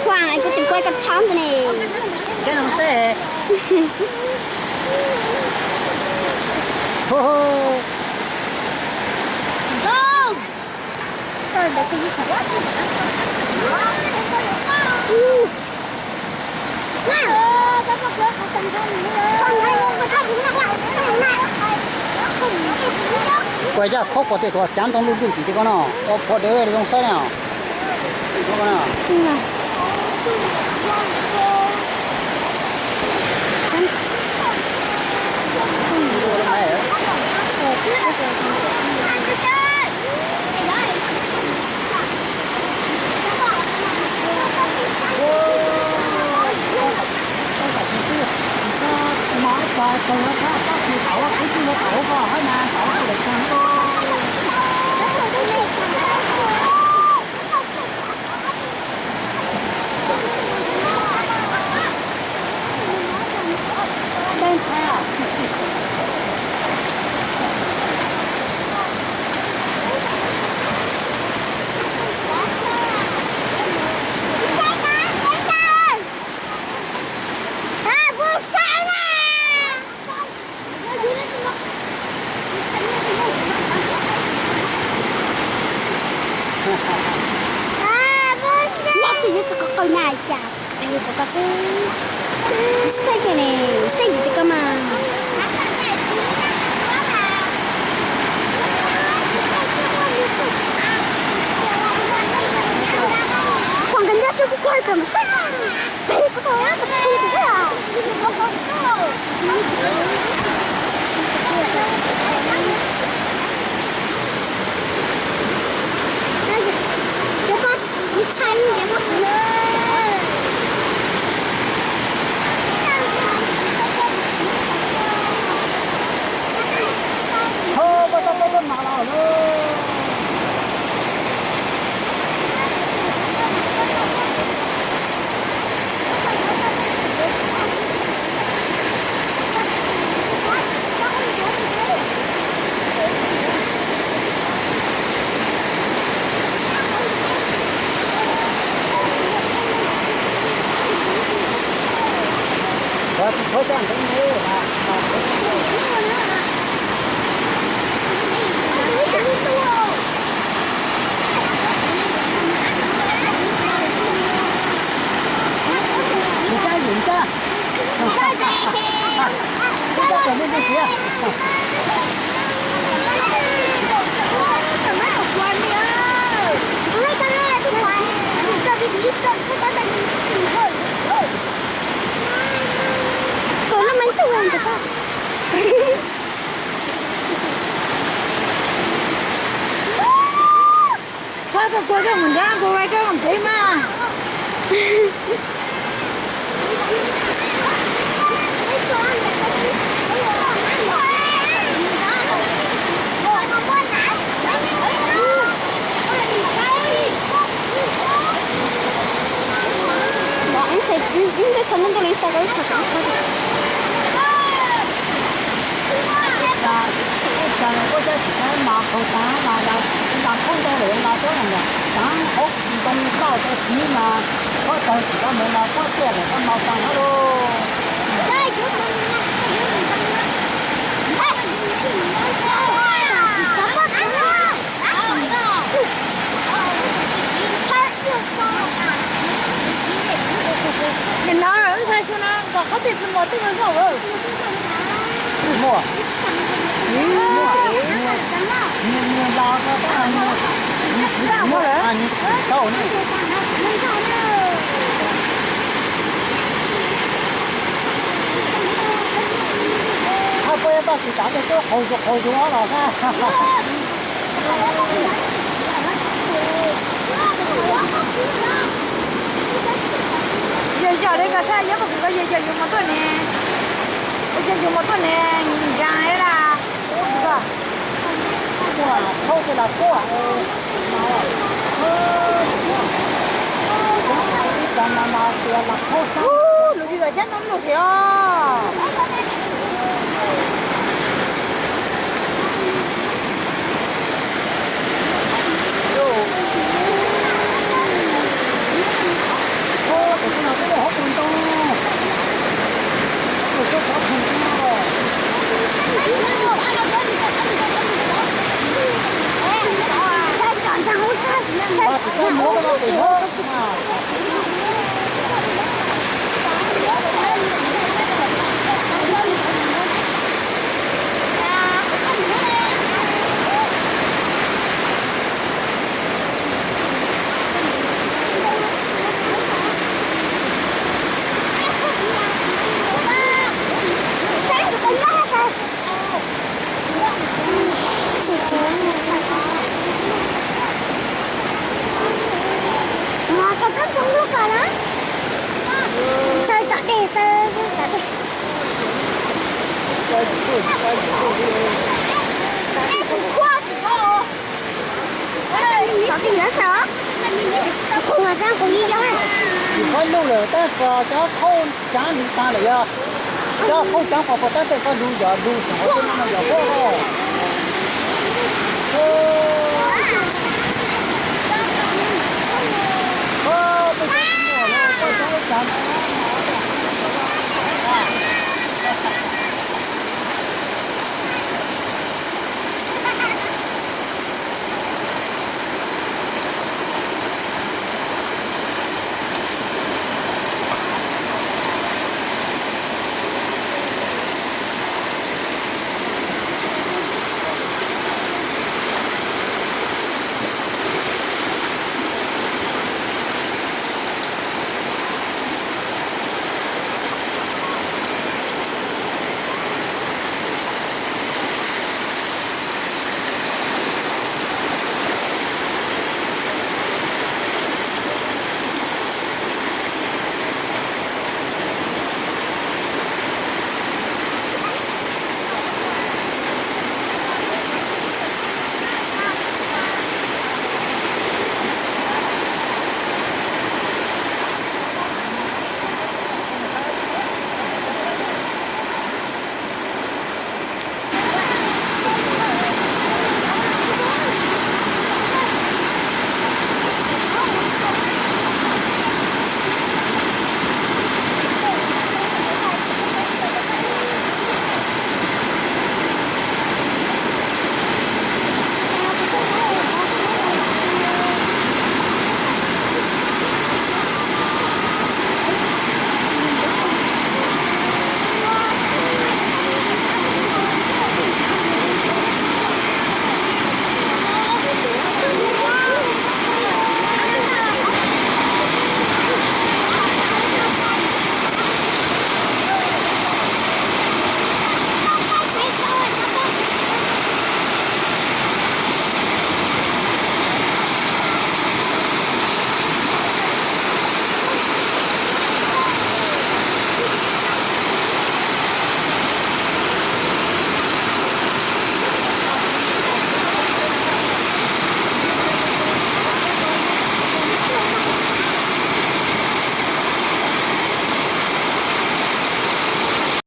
Khoan, kuv tseem quay cặp chóng ntawd ne. Cái non xếp. Không. Kuv yaj khob pov tes tuaj cav ntoo luj luj tim tej ko no, ua pov dawb zoo saib na. Nyob twg yuav tsis qw qw na cas, qw rau koj xwb. Xej kiag ne, xej ntsis rau koj mas. Qhov nqe nyob twg kuj koj kawm mas xej. Thov koj tau peb lub mam los lawm. Kawm lub me tub ntawd. Txhob tau kua koj mus nrab kua vai koj mus pem mas. Ib txhais, ib txhais ntuj li xav koj ib txhais. Cas koj coj tsis tau mas qhov tag mas los mas khaub ntau lawm mas koj mas tav qhov ntoo toj tau txiv mas koj taug tsis tau mus mas koj tuaj lawm koj mas tag no lauj. Nim no wb thaij xyoo no kom qhov twg tsis muaj twb mus noj. Muaj. Muaj los ko tab muaj. Muaj lawm. Hab puab yuav tau tsis tav tej tub qaug zug qaug zug ob los na. Yog yog li koj thaij nyob puag pem ko yog yog yuav mus tuaj ne. Yog yuav mus tuaj ne, nrag ib la. Thauj ces lam quaj. Ub, lus li los cab no lus thiab os. Mas koj kab txog lub ko na. Xaws tom dej, xaws xaws tom dej. Ej, kuv quaj. Tom dej yuav xaws. Kuv qhov mas xav kuv yeej yog. Tsis txhob luj lawm, tab sis cov qhauj caav lug tag lawm yog. Cov qhauj caav pos pos tab sis koj lug yog lug xyov qhov twg no yog quaj los. Koj cov qhauj caav no.